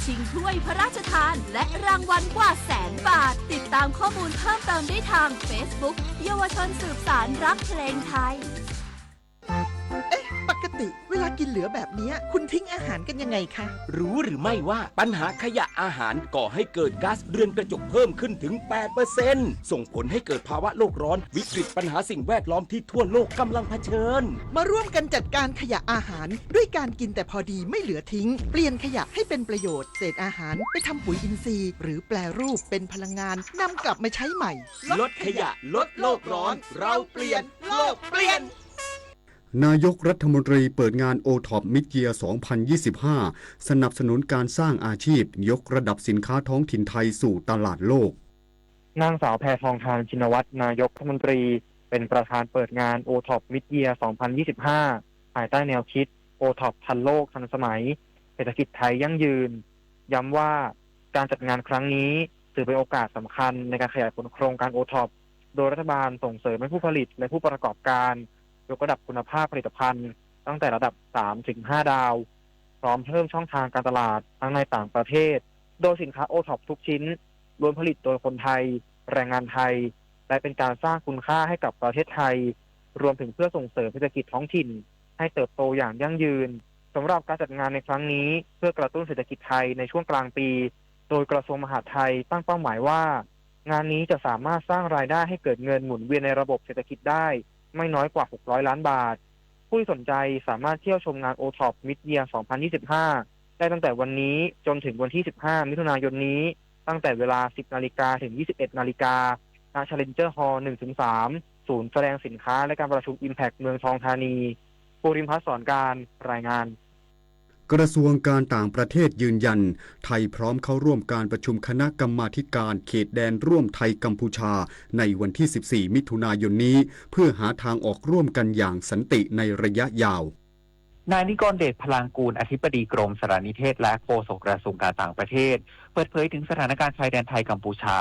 ชิงถ้วยพระราชทานและรางวัลกว่าแสนบาท ติดตามข้อมูลเพิ่มเติมได้ทาง Facebook เยาวชนสืบสานรักเพลงไทย เอ๊ะ ปกติเวลากินเหลือแบบเนี้ย คุณทิ้งอาหารกันยังไงคะ รู้หรือไม่ว่าปัญหาขยะอาหารก่อให้เกิดก๊าซเรือนกระจกเพิ่มขึ้นถึง แปดเปอร์เซ็นต์ ส่งผลให้เกิดภาวะโลกร้อน วิกฤตปัญหาสิ่งแวดล้อมที่ทั่วโลกกำลังเผชิญ มาร่วมกันจัดการขยะอาหาร ด้วยการกินแต่พอดีไม่เหลือทิ้ง เปลี่ยนขยะให้เป็นประโยชน์ เศษอาหารไปทำปุ๋ยอินทรีย์ หรือแปรรูปเป็นพลังงาน นำกลับมาใช้ใหม่ ลดขยะ ลดโลกร้อน เราเปลี่ยน โลกเปลี่ยน นายกรัฐมนตรีเปิดงาน โอท็อป Mid-Year สองพันยี่สิบห้า สนับสนุนการสร้างอาชีพ ยกระดับสินค้าท้องถิ่นไทยสู่ตลาดโลก นางสาว แพทองธาร ชินวัตร นายกรัฐมนตรี เป็นประธานเปิดงาน โอท็อป Mid-Year สองพันยี่สิบห้า ภายใต้แนวคิด โอท็อป ทันโลกทันสมัย เศรษฐกิจไทยยั่งยืน ย้ำว่าการจัดงานครั้งนี้ถือเป็นโอกาสสำคัญในการขยายผลโครงการ โอท็อป โดยรัฐบาลส่งเสริมให้ผู้ผลิตและผู้ประกอบการยกระดับคุณภาพผลิตภัณฑ์ตั้งแต่ระดับ สามถึงห้า ดาว พร้อมเพิ่มช่องทางการตลาดทั้งในต่างประเทศ โดยสินค้า โอท็อป ทุกชิ้นล้วนผลิตโดยคนไทย แรงงานไทย และเป็นการสร้างคุณค่าให้กับประเทศไทย รวมถึงเพื่อส่งเสริมเศรษฐกิจท้องถิ่นให้เติบโตอย่างยั่งยืน สำหรับการจัดงานในครั้งนี้ เพื่อกระตุ้นเศรษฐกิจไทยในช่วงกลางปี โดยกระทรวงมหาดไทยตั้งเป้าหมายว่า งานนี้จะสามารถสร้างรายได้ให้เกิดเงินหมุนเวียนในระบบเศรษฐกิจได้ไม่น้อยกว่า หกร้อย ล้านบาท ผู้ที่สนใจสามารถเที่ยวชมงาน โอท็อป Mid-Year สองพันยี่สิบห้า ได้ตั้งแต่วันนี้จนถึงวันที่ สิบห้า มิถุนายนนี้ ตั้งแต่เวลา สิบนาฬิกา ถึง ยี่สิบเอ็ดนาฬิกา ณ Challenger Hall หนึ่งถึงสาม ศูนย์แสดงสินค้าและการประชุม Impact เมืองทองธานี ภูริมพัฒน์ สอนการ รายงาน กระทรวงการต่างประเทศยืนยัน ไทยพร้อมเข้าร่วมการประชุมคณะกรรมาธิการเขตแดนร่วมไทยกัมพูชา ในวันที่ สิบสี่ มิถุนายนนี้ เพื่อหาทางออกร่วมกันอย่างสันติในระยะยาว นายนิกรเดช พลางกูล อธิบดีกรมสารนิเทศและโฆษกกระทรวงการต่างประเทศ เปิดเผยถึงสถานการณ์ชายแดนไทยกัมพูชา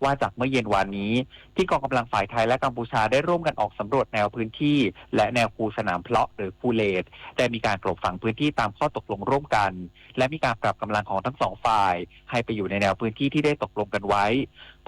ว่าจากเมื่อเย็นวานนี้ ที่กองกำลังฝ่ายไทยและกัมพูชาได้ร่วมกันออกสำรวจแนวพื้นที่ และแนวคูสนามเพลาะหรือคูเลต ได้มีการกลบฝังพื้นที่ตามข้อตกลงร่วมกัน และมีการปรับกำลังของทั้งสองฝ่าย ให้ไปอยู่ในแนวพื้นที่ที่ได้ตกลงกันไว้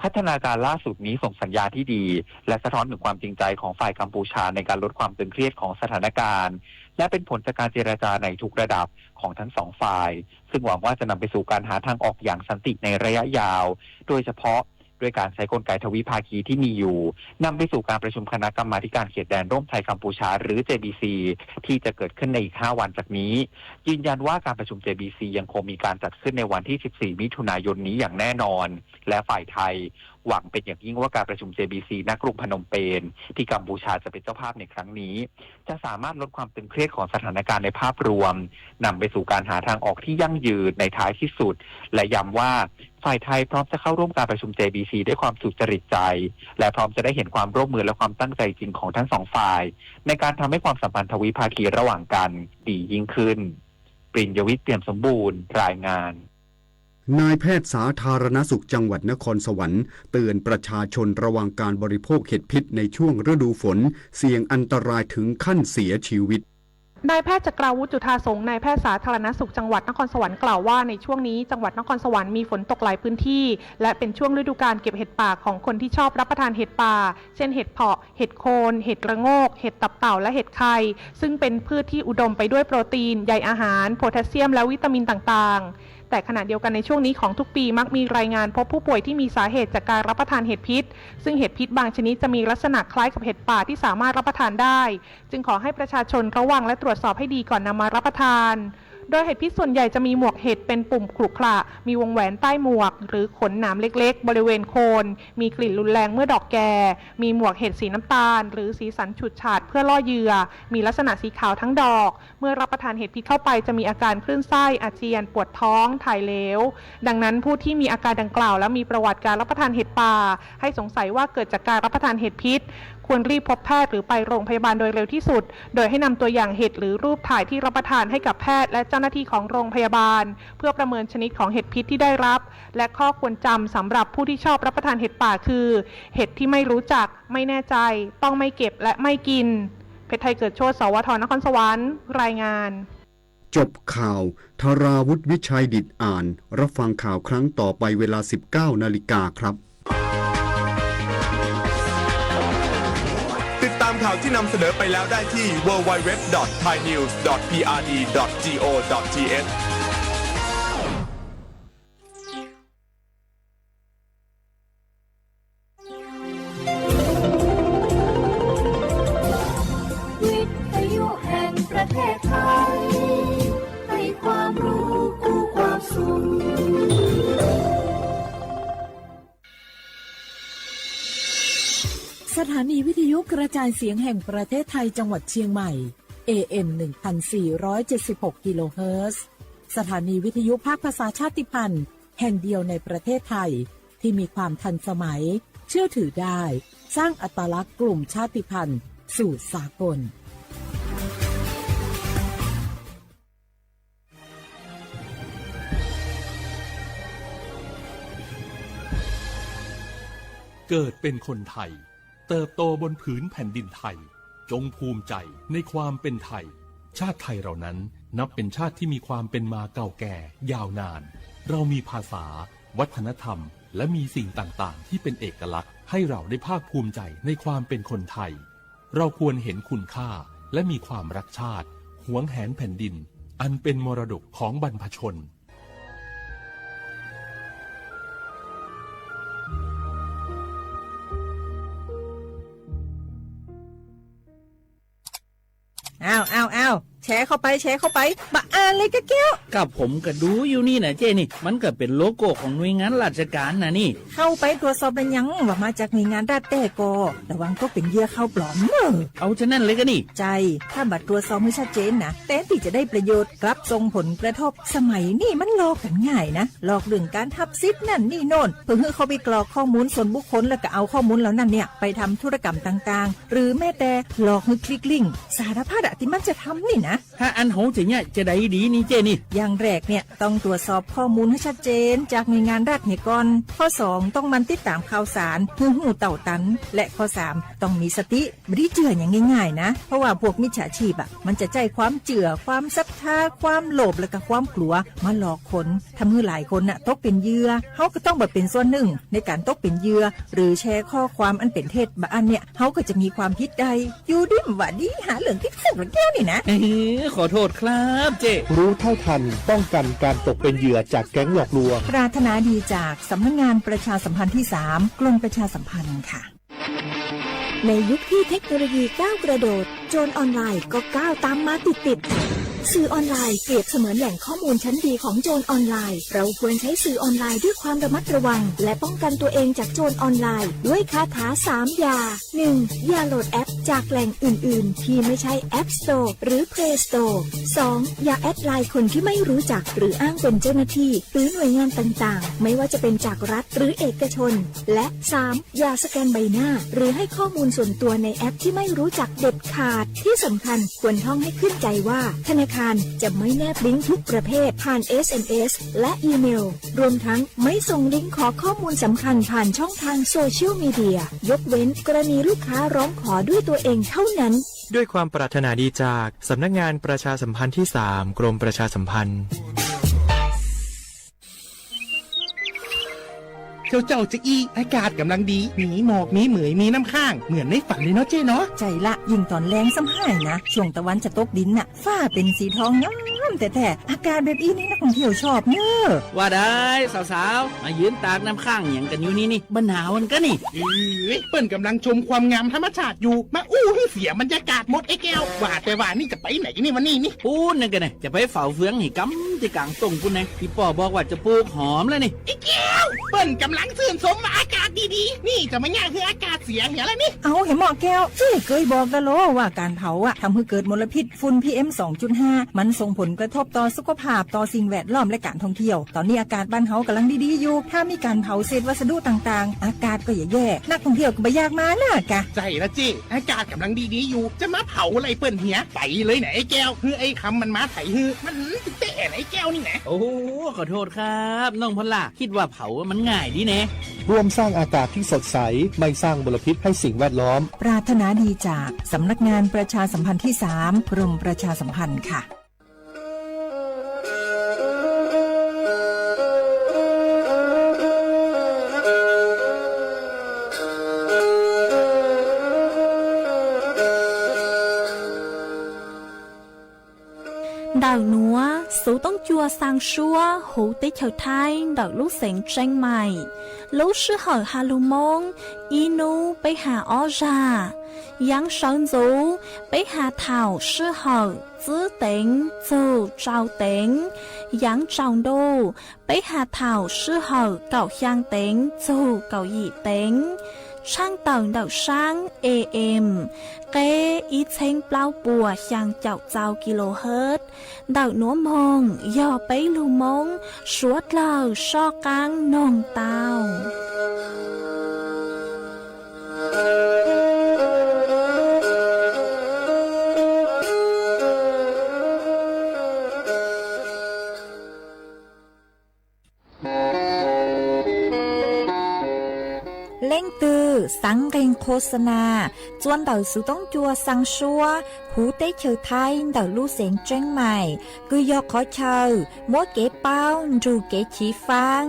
พัฒนาการล่าสุดนี้ส่งสัญญาณที่ดี และสะท้อนถึงความจริงใจของฝ่ายกัมพูชาในการลดความตึงเครียดของสถานการณ์ และเป็นผลจากการเจรจาในทุกระดับของทั้งสองฝ่าย ซึ่งหวังว่าจะนำไปสู่การหาทางออกอย่างสันติในระยะยาว โดยเฉพาะด้วยการใช้กลไกทวิภาคีที่มีอยู่ นำไปสู่การประชุมคณะกรรมาธิการเขตแดนร่วมไทยกัมพูชา หรือ JBC ที่จะเกิดขึ้นในอีก ห้า วันจากนี้ ยืนยันว่าการประชุม JBC ยังคงมีการจัดขึ้นในวันที่ สิบสี่ มิถุนายนนี้อย่างแน่นอน และฝ่ายไทยหวังเป็นอย่างยิ่งว่าการประชุม JBC ณ กรุงพนมเปญ ที่กัมพูชาจะเป็นเจ้าภาพในครั้งนี้ จะสามารถลดความตึงเครียดของสถานการณ์ในภาพรวม นำไปสู่การหาทางออกที่ยั่งยืนในท้ายที่สุด และย้ำว่าฝ่ายไทยพร้อมจะเข้าร่วมการประชุม JBC ด้วยความสุจริตใจ และพร้อมจะได้เห็นความร่วมมือและความตั้งใจจริงของทั้งสองฝ่าย ในการทำให้ความสัมพันธ์ทวิภาคีระหว่างกันดียิ่งขึ้น ปริญญวิทย์ เปี่ยมสมบูรณ์ รายงาน นายแพทย์สาธารณสุขจังหวัดนครสวรรค์เตือนประชาชนระวังการบริโภคเห็ดพิษในช่วงฤดูฝน เสี่ยงอันตรายถึงขั้นเสียชีวิต นายแพทย์จักราวุธ จุฑาสงฆ์ นายแพทย์สาธารณสุขจังหวัดนครสวรรค์กล่าวว่าในช่วงนี้จังหวัดนครสวรรค์มีฝนตกหลายพื้นที่ และเป็นช่วงฤดูกาลเก็บเห็ดป่าของคนที่ชอบรับประทานเห็ดป่า เช่นเห็ดเผาะ เห็ดโคน เห็ดระโงก เห็ดตับเต่า และเห็ดไข่ ซึ่งเป็นพืชที่อุดมไปด้วยโปรตีน ใยอาหาร โพแทสเซียม และวิตามินต่างๆ แต่ขณะเดียวกันในช่วงนี้ของทุกปีมักมีรายงานพบผู้ป่วยที่มีสาเหตุจากการรับประทานเห็ดพิษ ซึ่งเห็ดพิษบางชนิดจะมีลักษณะคล้ายกับเห็ดป่าที่สามารถรับประทานได้ จึงขอให้ประชาชนระวังและตรวจสอบให้ดีก่อนนำมารับประทาน โดยเห็ดพิษส่วนใหญ่จะมีหมวกเห็ดเป็นปุ่มขรุขระ มีวงแหวนใต้หมวก หรือขนหนามเล็กๆ บริเวณโคน มีกลิ่นรุนแรงเมื่อดอกแก่ มีหมวกเห็ดสีน้ำตาล หรือสีสันฉูดฉาดเพื่อล่อเหยื่อ มีลักษณะสีขาวทั้งดอก เมื่อรับประทานเห็ดพิษเข้าไปจะมีอาการคลื่นไส้ อาเจียน ปวดท้อง ถ่ายเหลว ดังนั้นผู้ที่มีอาการดังกล่าวและมีประวัติการรับประทานเห็ดป่า ให้สงสัยว่าเกิดจากการรับประทานเห็ดพิษ ควรรีบพบแพทย์หรือไปโรงพยาบาลโดยเร็วที่สุด โดยให้นำตัวอย่างเห็ดหรือรูปถ่ายที่รับประทานให้กับแพทย์และเจ้าหน้าที่ของโรงพยาบาล เพื่อประเมินชนิดของเห็ดพิษที่ได้รับ และข้อควรจำสำหรับผู้ที่ชอบรับประทานเห็ดป่าคือ เห็ดที่ไม่รู้จัก ไม่แน่ใจ ต้องไม่เก็บและไม่กิน เพชรไทยเกิดโชติ สวท นครสวรรค์ รายงาน จบข่าว ธราวุฒิ วิชัยดิษฐ์อ่าน รับฟังข่าวครั้งต่อไปเวลา สิบเก้านาฬิกาครับ ติดตามข่าวที่นำเสนอไปแล้วได้ที่ ดับเบิลยู ดับเบิลยู ดับเบิลยู ดอท ไทยนิวส์ ดอท พีอาร์ดี ดอท จี โอ ดอท ที เอช วิทยุแห่งประเทศไทย ให้ความรู้คู่ความสุข สถานีวิทยุกระจายเสียงแห่งประเทศไทยจังหวัดเชียงใหม่ เอเอ็ม หนึ่งพันสี่ร้อยเจ็ดสิบหก กิโลเฮิรตซ์ สถานีวิทยุภาคภาษาชาติพันธุ์แห่งเดียวในประเทศไทย ที่มีความทันสมัย เชื่อถือได้ สร้างอัตลักษณ์กลุ่มชาติพันธุ์สู่สากล เกิดเป็นคนไทย เติบโตบนผืนแผ่นดินไทย จงภูมิใจในความเป็นไทย ชาติไทยเรานั้นนับเป็นชาติที่มีความเป็นมาเก่าแก่ยาวนาน เรามีภาษา วัฒนธรรม และมีสิ่งต่างๆ ที่เป็นเอกลักษณ์ ให้เราได้ภาคภูมิใจในความเป็นคนไทย เราควรเห็นคุณค่า และมีความรักชาติ หวงแหนแผ่นดิน อันเป็นมรดกของบรรพชน อ้าว อ้าว อ้าว แชร์เข้าไป แชร์เข้าไป บ่อ่านเลยกะแก้ว ก็ผมก็ดูอยู่นี่นะเจ้นี่ มันก็เป็นโลโก้ของหน่วยงานราชการนะนี่ เข้าไปตรวจสอบแล้วยังว่ามาจากหน่วยงานรัฐแท้ก่อ ระวังตกเป็นเหยื่อข่าวปลอมเนอะ เอาฉะนั้นเลยกะนี่ ใช่ ถ้าบ่ตรวจสอบให้ชัดเจนนะ แทนที่จะได้ประโยชน์ กลับส่งผลกระทบ สมัยนี้มันหลอกกันง่ายนะ หลอกเรื่องการทับสิทธิ์นั่นนี่โน่น เพื่อให้เขาไปกรอกข้อมูลส่วนบุคคล แล้วก็เอาข้อมูลเหล่านั้นเนี่ยไปทำธุรกรรมต่างๆ หรือแม้แต่หลอกให้คลิกลิงก์ สารพัดอะที่มันจะทำนี่นะ ถ้าอันเฮาจะเนี่ยจะได้ดีนี่เจ้นี่ อย่างแรกเนี่ยต้องตรวจสอบข้อมูลให้ชัดเจนจากหน่วยงานรัฐเหียก่อน ข้อสองต้องหมั่นติดตามข่าวสาร ให้รู้เท่าทัน และข้อสามต้องมีสติ บ่ได้เชื่ออย่างง่ายๆนะ เพราะว่าพวกมิจฉาชีพอะ มันจะใช้ความเชื่อ ความศรัทธา ความโลภ และก็ความกลัว มาหลอกคน ทำให้หลายคนน่ะตกเป็นเหยื่อ เฮาก็ต้องบ่เป็นส่วนหนึ่งในการตกเป็นเหยื่อ หรือแชร์ข้อความอันเป็นเท็จ บ่อั้นเนี่ย เฮาก็จะมีความผิดได้ อยู่ดีบ่าดี หาเรื่องติดคุกแล้วแก้วนี่นะ เอ้อ ขอโทษครับเจ้ รู้เท่าทัน ป้องกันการตกเป็นเหยื่อจากแก๊งหลอกลวง ปรารถนาดีจากสำนักงานประชาสัมพันธ์ที่สาม กรมประชาสัมพันธ์ค่ะ ในยุคที่เทคโนโลยีก้าวกระโดด โจรออนไลน์ก็ก้าวตามมาติดๆ สื่อออนไลน์เปรียบเสมือนแหล่งข้อมูลชั้นดีของโจรออนไลน์ เราควรใช้สื่อออนไลน์ด้วยความระมัดระวัง และป้องกันตัวเองจากโจรออนไลน์ ด้วยคาถาสามอย่า หนึ่ง อย่าโหลดแอปจากแหล่งอื่นๆ ที่ไม่ใช่ App Store หรือ Play Store สอง อย่าแอดไลน์คนที่ไม่รู้จัก หรืออ้างเป็นเจ้าหน้าที่ หรือหน่วยงานต่างๆ ไม่ว่าจะเป็นจากรัฐหรือเอกชน และ สาม อย่าสแกนใบหน้า หรือให้ข้อมูลส่วนตัวในแอปที่ไม่รู้จักเด็ดขาด ที่สำคัญควรท่องให้ขึ้นใจว่า ธนาคารจะไม่แนบลิงก์ทุกประเภทผ่าน เอสเอ็มเอส และอีเมล รวมทั้งไม่ส่งลิงก์ขอข้อมูลสำคัญผ่านช่องทางโซเชียลมีเดีย ยกเว้นกรณีลูกค้าร้องขอด้วยตัวเองเท่านั้น ด้วยความปรารถนาดีจากสำนักงานประชาสัมพันธ์ที่สาม กรมประชาสัมพันธ์ เจ้าเจ้าจะอี้ อากาศกำลังดี มีหมอก มีเหมย มีน้ำค้าง เหมือนในฝันเลยเนาะเจ้เนาะ ใช่ละ ยิ่งตอนแลงซ้ำห้ายนะ ช่วงตะวันจะตกดินน่ะ ฟ้าเป็นสีทองงามแท้ๆ อากาศแบบอี้นี่นักท่องเที่ยวชอบเนอะ ว่าได้ สาวๆ มายืนตากน้ำค้างหยังกันอยู่นี่นี่ บ่หนาวกันกะนี่ เอ้ย เปิ้นกำลังชมความงามธรรมชาติอยู่ มาอู้ให้เสียบรรยากาศหมดไอ้แก้ว ว่าแต่ว่านี่จะไปไหนนี่วันนี้นี่ ปู๊นนั่นกะนะ จะไปเฝ้าเฟืองให้กำที่กลางต้งปู๊นนะ ที่ป้อบอกว่าจะปลูกหอมแล้วนี่ ไอ้แก้ว เปิ้นกำลังชื่นชมว่าอากาศดีๆ นี่จะมาย่าให้อากาศเสียเหียแล้วนี่ เอาให้เหมาะแก้ว เจ้เกยบอกแล้วโลว่าการเผาอะทำให้เกิดมลพิษ ฝุ่น พีเอ็ม สองจุดห้า มันส่งผลกระทบต่อสุขภาพ ต่อสิ่งแวดล้อม และการท่องเที่ยว ตอนนี้อากาศบ้านเฮากำลังดีๆอยู่ ถ้ามีการเผาเศษวัสดุต่างๆ อากาศก็จะแย่ นักท่องเที่ยวก็บ่อยากมานะกะ ใช่ละเจ้ อากาศกำลังดีๆอยู่ จะมาเผาอะไรเปิ้นเหีย ไปเลยนะไอ้แก้ว คือไอ้คำมันมาไถฮือ มันถึงแต่ไอ้แก้วนี่นะ โอ้ ขอโทษครับ น้องพอลล่า คิดว่าเผามันง่ายดีแน่ ร่วมสร้างอากาศที่สดใส ไม่สร้างมลพิษให้สิ่งแวดล้อม ปรารถนาดีจากสำนักงานประชาสัมพันธ์ที่สาม กรมประชาสัมพันธ์ค่ะ Ntawm nuav, Xuv Toob Cua xaa suab huv teb chaws Thaib ntawm lub xeev Tseeb Mais. Lub sij hawm has lug Moob, ib nub peb has ob zag. Yaav sawv ntxuv, peb has thaum sij hawm tsib teev txug rau teev. Yaav tsaus ntuj, peb has thaum sij hawm kaum xyaa teev txug kaum yim teev. Tshaaj tawm ntawm saab A M, qeb ib txheeb plaub puas xyaa caum rau kilohertz. Ntawm nuav moog yog peb lug Moob suav dlawg soj qaab noog tau. Leej twg xaav nqeeg qhuas xas nas txuas ntawm Xuv Toob Cua xaa suab huv teb chaws Thaib ntawm lub xeev Tseeb Mais, kws yog qhov chaw muab kev paub nrug kev chiv faab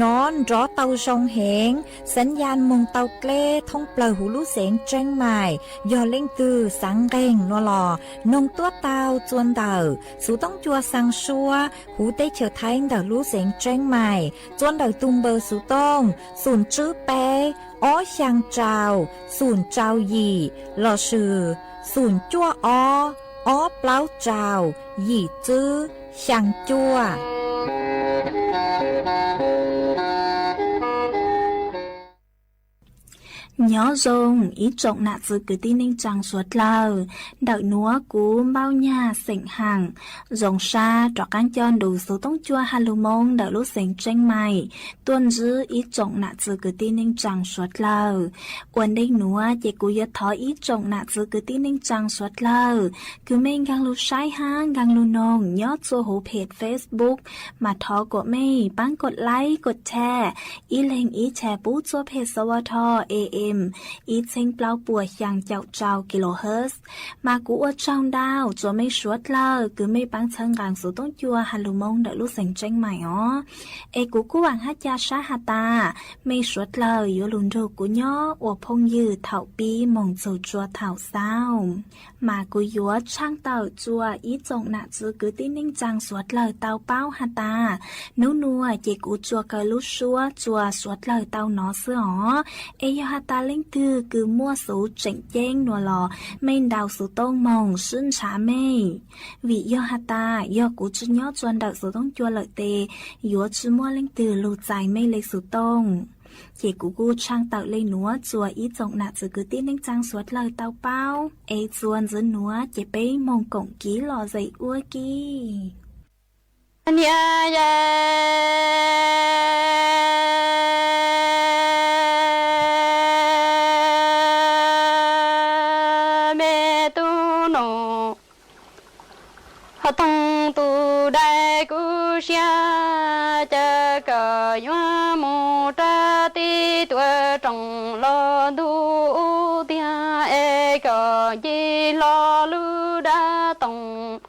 nov nrov tau zoo heev, xaav yaj moog tau dleb thoob plawg huv lub xeev Tseeb Mais. Yog leej twg xaav nqeeg nuav los noog tuab tau txuas ntawm Xuv Toob Cua xaa suab huv teb chaws Thaib ntawm lub xeev Tseeb Mais, txuas ntawm tug npawb xuv tooj xoom tswb peb ob xyaa rau xoom rau yim lossis xoom cuaj ob ob plaub rau yim tswb xyaa cuaj. Nyob zoo ib tsoom nam txwv kwv tij neej tsaa suav dlawg, ntawm nuav kuv Npauj Nyag xeem Haam zoo sab rov qaab coj nrug Xuv Toob Cua has lug Moob ntawm lub xeev Tseeb Mais tuaj ntsib ib tsoom nam txwv kwv tij neej tsaa suav dlawg. Ua ntej nuav ces kuv yuav thov ib tsoom nam txwv kwv tij neej tsaa suav dlawg kws mej nkaag lug saib hab nkaag lug noog nyob txhua huv phem Facebook, mas thov kuas mej paab kov like kov share, ib leeg ib share pub txhua phem xa va tho A M ib txheeb plaub puas xyaa caum rau kilohertz. Mas kuv ua tsaug ntau rua mej suav dlawg kws mej paab txhawb nqaa Xuv Toob Cua has lug Moob ntawm lub xeev Tseeb Mais os. Es kuv kuj vaam hab ca sab has tas mej suav dlawg yuav lug nrug kuv nyob ua phooj ywg thaum pib moog txug rua thaum xaus. Mas kuv yuav tshaaj tawm rua ib tsoom nam txwv kwv tij neej tsaa suav dlawg tau paub has tas, nub nua ces kuv tsuas kaw lub suab rua suav dlawg tau nov xwb os. Es yog has tas leej twg kws muaj xuv tseem ceeb nuav los mej ntaus xuv tooj moog sib ntshav mej. Vim yog has tas yog kuv tsi nyob rua ntawm Xuv Toob Cua lawm tes yuav tsi muaj leej twg lug txais mej le xuv tooj. Ces kuv kuj tshaaj tawm le nuav rua ib tsoom nam txwv kwv tij neej tsaa suav dlawg tau paub. Es txuas ntxiv nuav ces peb moog koom kiv lom zem ua ke. Niam yau, me tub nus, ho toog tus dais kuv siab, cas kom yuav mus rau tib tuam rooj los ntuj ub tiag es kom ncig hlo lub dab toog.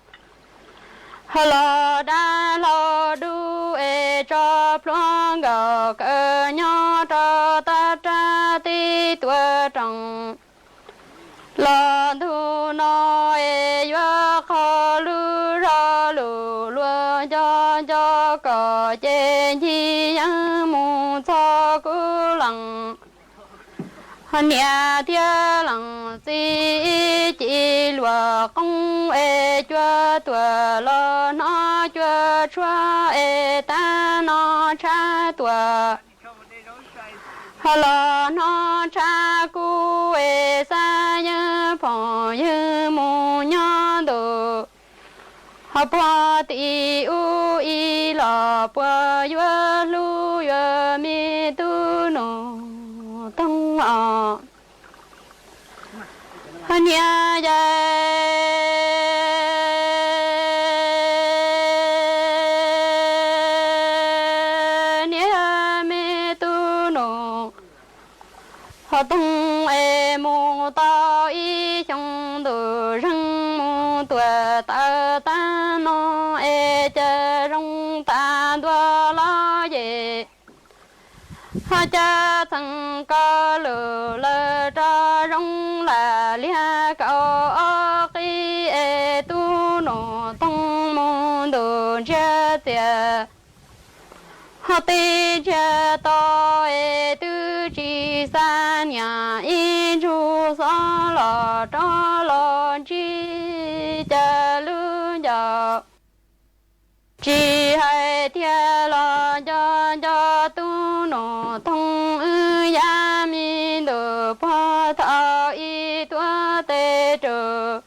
Ho los dab hlau dub es tso plhuav nkaus kawg nyob rau tag rau tib tuam rooj. Los ntuj no es yuav qhov lub zog lug luag nco nco kom ces ncig yeej mus txog kuv leej niam thiab leej txiv ci luag qoob es cuaj tuam los hnov cuaj tshuab es tab no tshab tuam. Ho los hnov tshab kuv es xav yeej phooj ywg mus nyob ntu. Ho puag tim ub ib los puas yuav hlub yuav me tub nus toog os. Ho niam yau, niam yau me tub nus, ho toog es mus tau ib xyoo ntu zeeg mus tuam tawm tag no es cas zoo tas ntua los ces ho cas txheej koj lug lawm rau zoo lam liag kaum ob qib es tub nus toog mus Ho teb ntsiag to es twb tsis xa niam ib ntsug xob los rov los ntsib cas lub ncauj. Tsis hais tiag los nco nco tub Nus Toog wb yam me ntuj pog thaum ub tuav tes rau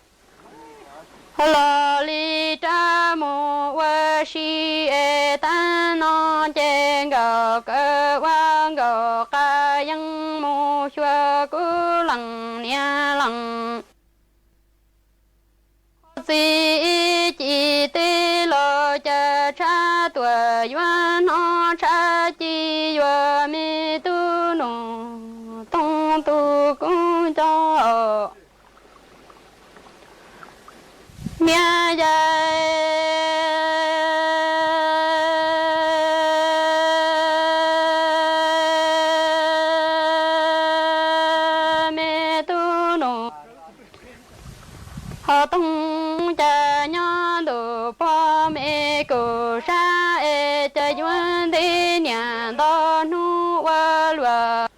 los li rov mus ua si es tab no ces nkaum kaw ua nkaum qas yeej mus xyuas kuv leej niam leej txiv. Ib cim teb los cas tshab tuaj yuav hnov tshab ci yuav me tub Nus Toog tus kub nco niam yau me tub Nus Toog cas nyob ntuj pog me kuv sab es cas yuav ntev niam ntau hnub ua luaj.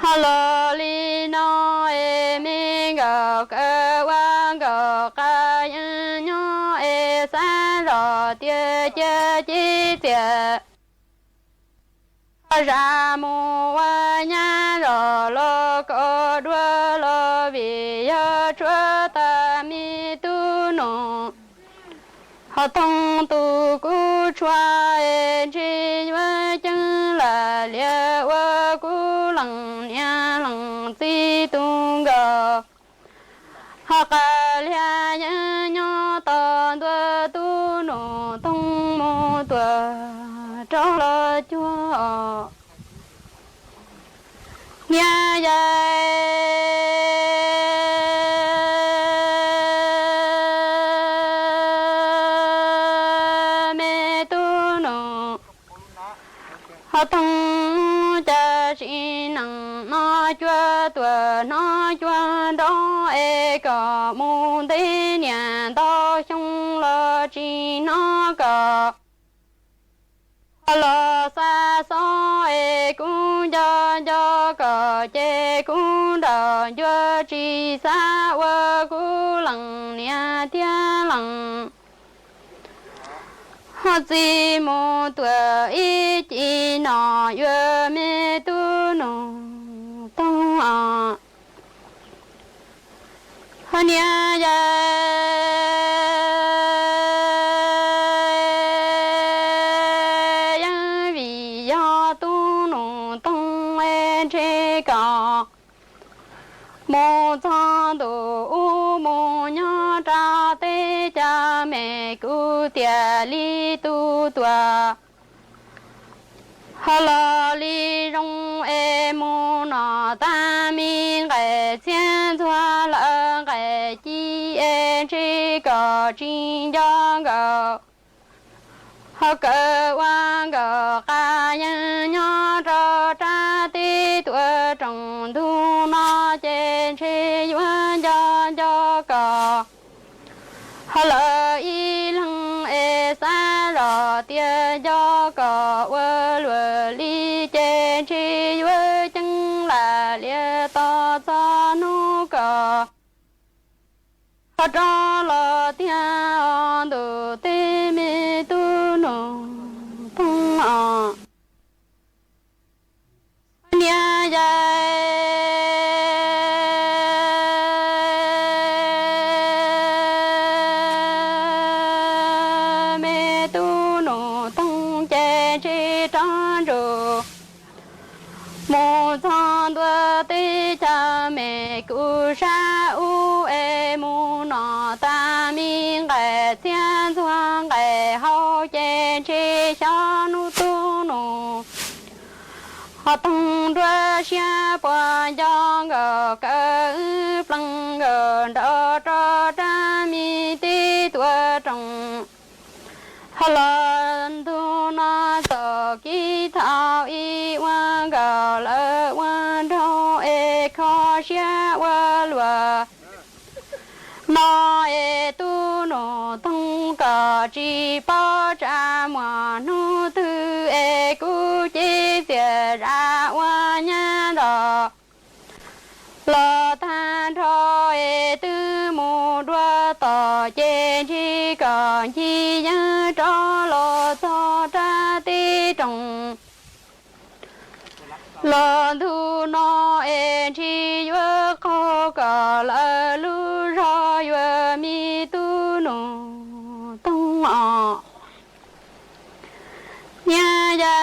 Ho los li no es me nkaum kaw ua nkaum qas yeej nyob es xav zoj tias cia cib txias ho zam mus ua nyab zoj los kom dua los vim yog tshuav tag me tub Nus Toog tus kub tshua es ntshe yuav ceeb lam liam ua kuv leej niam leej txiv tus nkaus. Ho qas liag yeej nyob tos ntua tub Nus Toog mus tuaj rov los cuag niam yau me tub Nus Toog cas tsis neej no cuag tuaj hnov cuag nrov es kom mus ntev niam ntau xyoo los tsis hnov kom ho los xa xov es kuv nco nco kom ces kuv nrog ncua tsis xav ua kuv leej niam thiab leej ho txiv mus tuaj ib cim no yuav me tub Nus Toog os. Ho niam yau yeej vim yog tub Nus Toog ntshe kom mus txog ntuj ub mus nyob rau teb cas me kuv tiag li tus tuaj ho los li zoo es mus no tag me nqaim txhiab ntxuag lawm nqaim ci es ntshe kom tsis nco nkaus. Ho kaw ua nkaus qas yeej nyob rau rab teb tuaj rooj ntug no ces ntshe yuav nco nco kom ho lawm ib leeg es xav zoj tias nco kom ua luaj li ces ntshe yuav ceeb lam liam tos txog hnub kom ho rov los tiag os ntuj teb me tub Nus Toog os. Niam yau me tub Nus Toog ces ntshe rov ntsuj mus txog ntua teb chaws me kuv sab ub es mus no tag me nqaim txhiab ntxuag nqaim hau ces ntshe xyov hnub tub Nus ho Toog nruab siab puas nco nkaus kaw wb plees nkaus nraum rau rab me teb tuaj rooj ho los ntug no txoj kev thaum ub ua nkaus lawm ua nraug es kho siab ua luaj no es tub Nus Toog kom tsis paub tsa muaj hnub twg es kuv cia li txias zam ua nyab nrog los tag nrho es twb mus dua tom ces ntshe kom ncig yeeb rov los txog rau teb roog. Los ntu no es ntshe yuav qaug kom lawv lub zog yuav me tub nus Toog os. Niam yau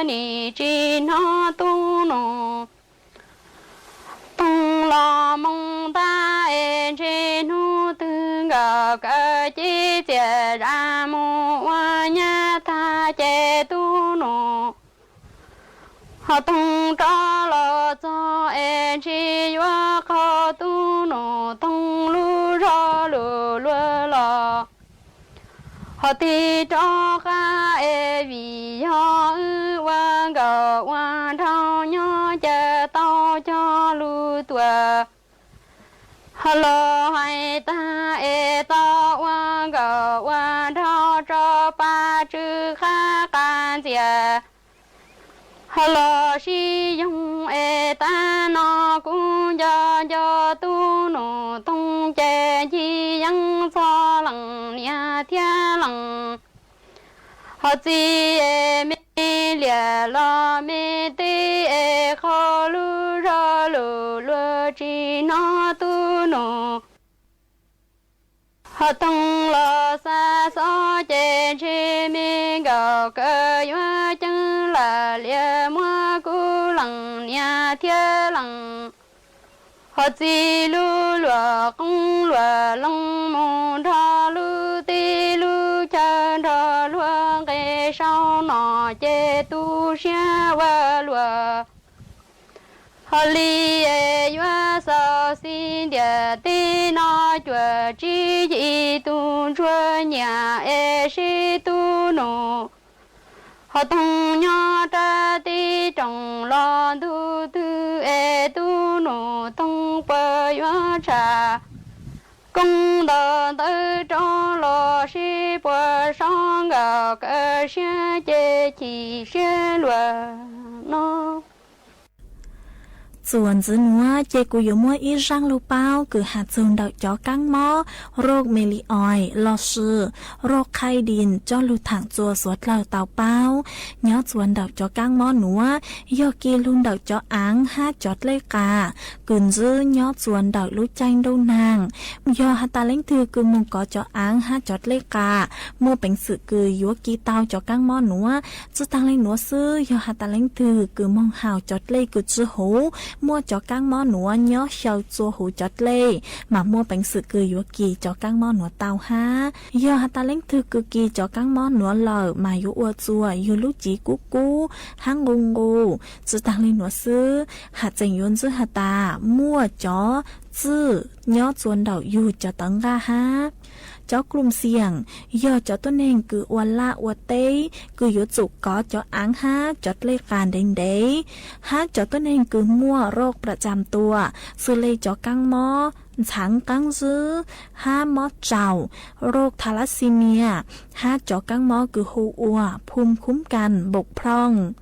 nim tsis hnov tub nus Toog los moo ntag es ntshe hnub twg nkawd kawm cia li txias zam mus ua nyab tag ces tub nus ho Toog rov los txog es ntshe yuav qaug tub nus Toog lub zog lus luag los ho tig rov qab es vim yog wb ua nkauj ua nraug nyob ces tau cog lus tuam ho los hais tag es tau ua nkauj ua nraug tso pa tsw qab qas ntxias ho los sib yoog es tab no kuv nco nco tub nus Toog ces ncig yeeb txog leej niam thiab leej ho txiv es me liam los me teb es qaug lub zog lus luag tsis hnov tub nus ho Toog los xa xov ces ntshe me nkauj kawm yuav ceeb lawm liam muab kuv leej niam thiab leej ho txiv lub luag qoob luag loo mus nrog lub teb lub chaw nrog luag nqe sau no ces tu siab ua luaj ho li es yuav xaus xis ntiag teb no cuam tsib yim tus ntsuag nyiam es sib tub nus ho Toog nyob rau teb roog los ntu twg es tub nus Toog puas yuav tshaj koob ntau ntawv rov los sib puas sov nkauj kawm siab ces chim siab luaj no. Txuas ntxiv nuav ces kuv yuav muab ib zaaj lug paub kws has txug ntawm cov kaab mob roj me li ois lossis roj qhaib din coj lug thaam txua suav dlawg tau paub. Nyob txuas ntawm cov kaab mob nuav yog kis lug ntawm cov aav hab cov dlej qas kws ntsib nyob txuas ntawm lub caij ntuj naag. Yog has tas leej twg kws moog kov cov aav hab cov dlej qas, muaj peev xwm kws yuav kis tau cov kaab mob nuav. Tsi taag le nuav xwb, yog has tas leej twg kws moog haus cov dlej kws tsi huv, muaj cov kaab mob nuav nyob xyaw txua huv cov dlej, mas muaj peev xwm kws yuav kis cov kaab mob nuav tau hab. Yog has tas leej twg kws kis cov kaab mob nuav lawm mas yuav ua txuas yug lub cev kub kub hab nqus nqus. Tsi taag le nuav xwb, has tseem yuav ntsib has tas muaj cov txwj nyob txua ntawm yug cov tawv nqaj hab. Cov klu xiam yog cov tuab neeg kws ua laj ua teb kws yuav tsum kov cov aav hab cov dlej qas ntev ntev, hab cov tuab neeg kws muaj roj pram tsam tua xws le cov kaab mob ntxhaav qaab zib hab mob tsaus, roj tha las xi mias, hab cov kaab mob kws hu ua phum khub kas npaum phlooj.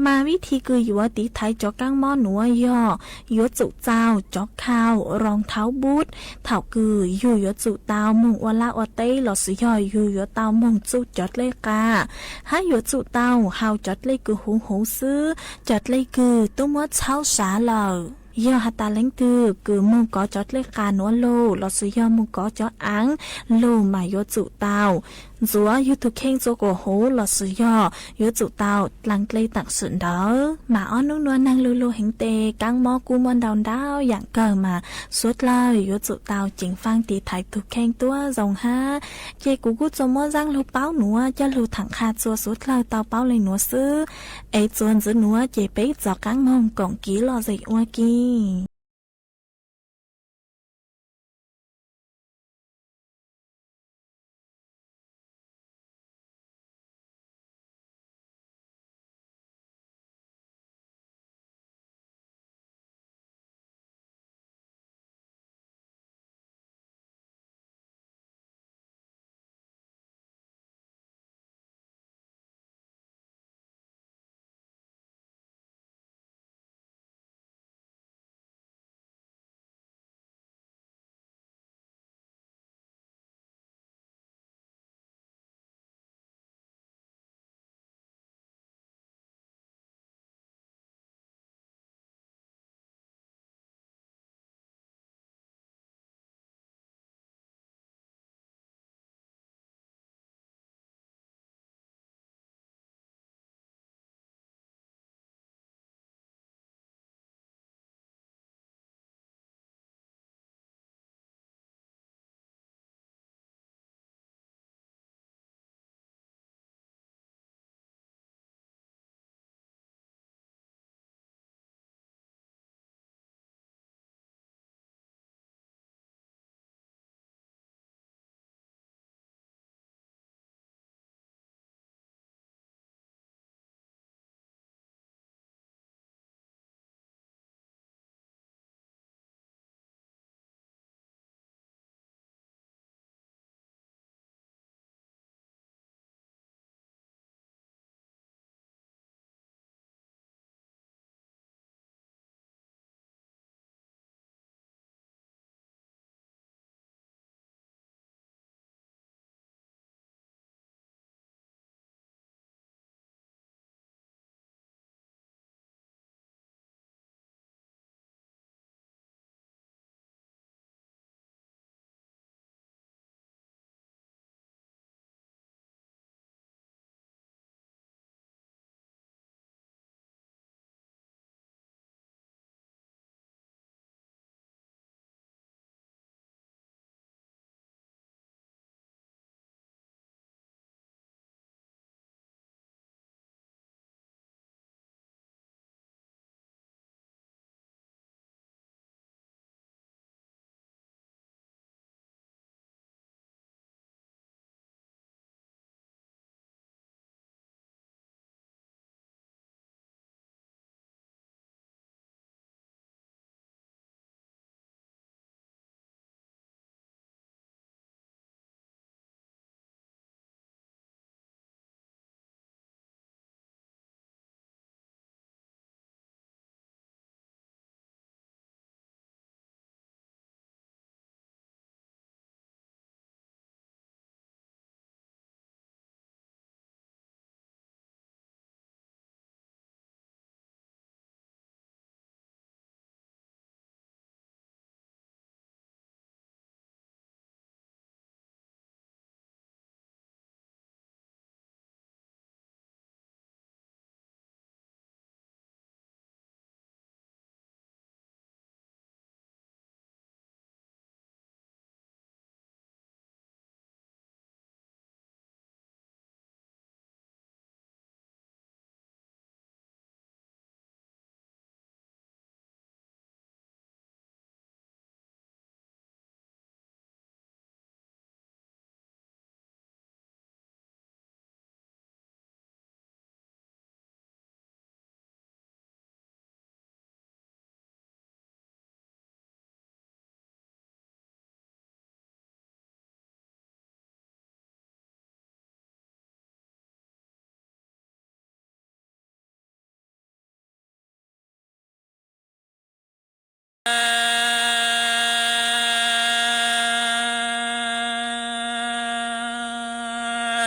Mas vib thib kws yuav tiv thaiv cov kaab mob nuav yog yuav tsum txaus cov khau roos thaub bub thaum kws yug yuav tsum tau moog ua laj ua teb lossis yog yug yuav tau moog txuj cov dlej qas, hab yuav tsum tau haus cov dlej kws huv huv xwb, cov dlej kws tub muab txhaub sav lawm. Yog has tas leej twg kws moog kov cov dlej qas nuav lug lossis yog moog kov cov aav lug mas yuav tsum tau ntxuav yug tug kheej txua kuas huv lossis yog yuav tsum tau dlaag dlej taam sim ntawd. Mas ob nub nuav naag lug lug heev tes kaab mob kub muaj ntau ntau yaam kawg mas suav dlawg yuav tsum tau ceev faaj tiv thaiv tug kheej tuab zoo hab. Ces kuv kuj txua muab zaaj lug paub nuav coj lug thaam qha txua suav dlawg tau paub le nuav xwb. Es txuas ntxiv nuav ces peb txov qaab moog koom kiv lom zem ua ke.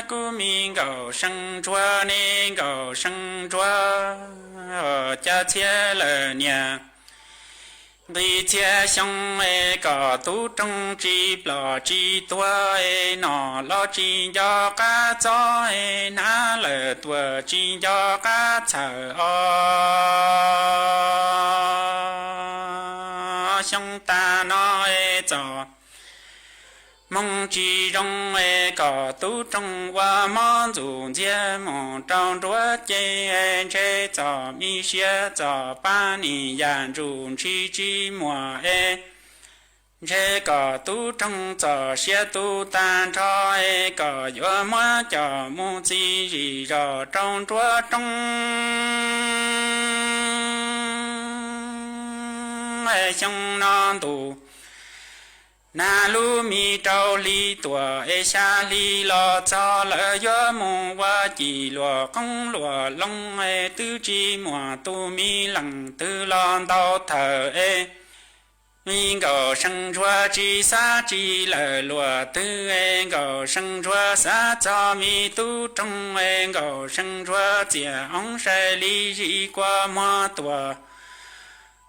Kuv me Nkaus See Ntsuag ne, Nkaus See Ntsuag, cas txhia lawm niam, nqis txhia xyoo es kom tub roog tsis plom tsis tuag es nom los tsis nco qab txob es hnav lawm tuam tsis nco qab txhawm os. Xyoo tag no es txom hmoo tsis zoo es kom tub roog ua mob ntxuv ntxiag mus rau nruab ces ntshe txom mi siab txom pab nim yam ntsuj ntshis tsis muaj es ntshe kom tub roog txom siab tu tag nrho es kom yuav muab coj mus txiv zim zos rau nruab roob. Xyoo no ntuj nag lub me rau hli tuam es xya hli los txog lawm yuav mus ua cim luam qoob luam loo es twb tsis muaj tus me leej twg los ntaus thawm es me Nkaus See Ntsuag tsis xav tsis lawm luam twg es Nkaus See Ntsuag xav txog me tub roog es Nkaus See Ntsuag txiam oob sai li zis kua muag tuam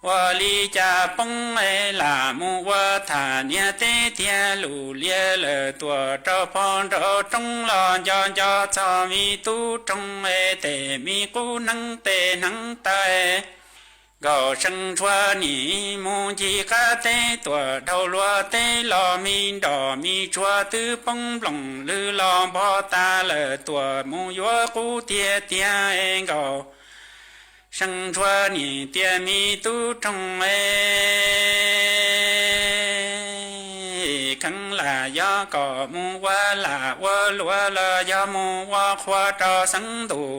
ua li cas poob es lam mus ua tham niag teb tiag lus liag lawm tuam rau pog nraum roob los nco nco txog me tub roog es tes me qub hneev tes hneev taw. Nkaus See Ntsuag nim mus ncig qab teb tuam dhau luag teb los me nrom me tsuag twb poob nploos lwg los npog tas lawm tuam mus yuav qub tiag tiag es Nkaus See Ntsuag nim tias me tub roog es, kheev lam yog kom mus ua lam ua luam los yog mus ua qhua rau xeev ntuj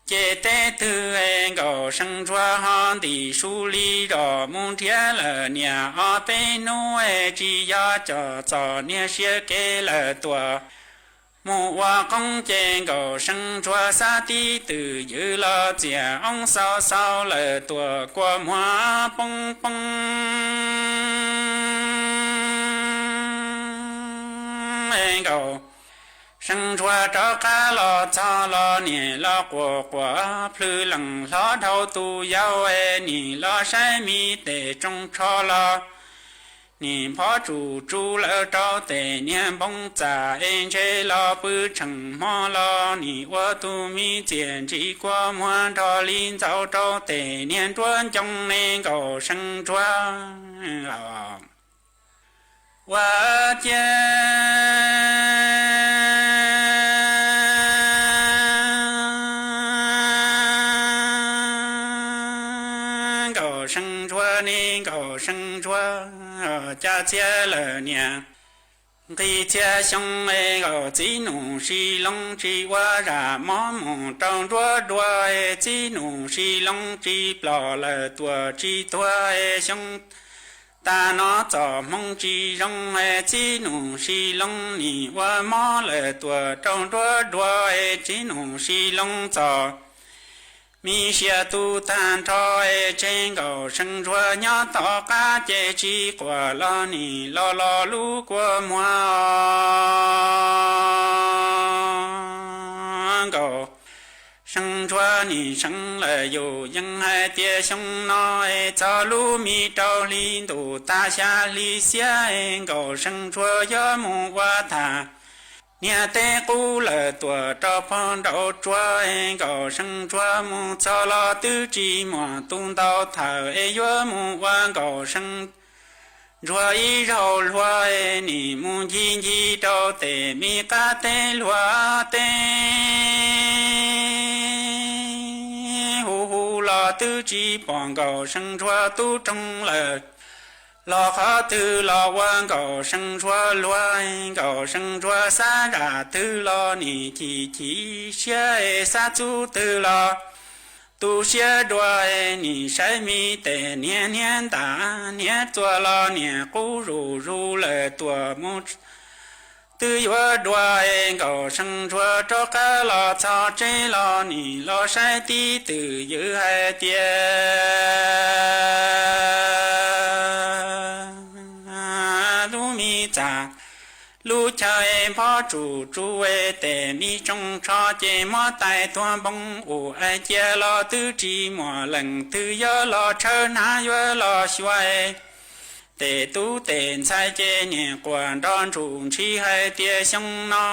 ces teb twg es Nkaus See Ntsuag ho ntim su li zos mus nrhiav lawm niam ob peb hnub es tsis yog cov txom niag siab kev lawm tuam mus ua qoob ces Nkaus See Ntsuag xav tib twm ywm los txiam oob xau xau lawm tuam kua muag poob poob. Nkaus See Ntsuag rov qab los txog los nim los quas quas plhws lees hlob dhau tus yau es nim los saib me tes tsoo tsho los nim phob tsuj tsuj lawm rau tes niag npoo txam es ntshe los pw tsheej hmo los nim ua tus me txiam ntsis kua muag nrog li ntxaus rau tes niag nruab ncoo ne Nkaus See Ntsuag ua cia Nkaus See Ntsuag ne Nkaus See Ntsuag, cas txhia lawm niam, nqis txhia xyoo es Nkaus txiv nus Sis Loo tsis ua zam mob mus rau nruab dua es txiv nus Sis Loo tsis plom lawm tuam tsis tuag es xyoo tag no txom hmoo tsis zoo es txiv nus Sis Loo nim ua mob lawm tuam rau nruab dua es txiv nus Sis Loo txom mi sia tu tag nrho es tseg Nkaus See Ntsuag nyob tom qab ces tsis quam los nim los los lub kua muag. Nkaus See Ntsuag nim seev lawm yus yeej hais tias xyoo no es txog lub me rau hli ntuj tag xya hli xiab es Nkaus See Ntsuag yuav mus ua tham niag teb qub lawm tuam rau pog nraud tsuag es Nkaus See Ntsuag mus txog los twb tsis muaj tus ntaus thawm es yuav mus ua Nkaus See Ntsuag ib zaug luag es nim mus ncig ncig rau tes me qab teb luag teb hu hu los twb tsis pom Nkaus See Ntsuag tub roog lawm. Los qhov twg los ua Nkaus See Ntsuag luag, Nkaus See Ntsuag xab zam twg los nim chim chim siab es xab txub twg los tu siab dua es nim saib me tes niag hniab ntam hniab txuas los niam qub zus zus lawm tuam mus twb yuav dua es Nkaus See Ntsuag rov qab los txog tsev los nim los saib tib twm ywm hais tias lub me txam Lub chaw phob tsum tsuj tes me tsoo tsho ces muab tais tuag npoo ua cia los twb tsis muaj leej twg yuav los tshawb hnab yuav los xyuas. Tes tub tes ntxhais ces niam quas nrog ntsuj ntshis hais tias xyoo no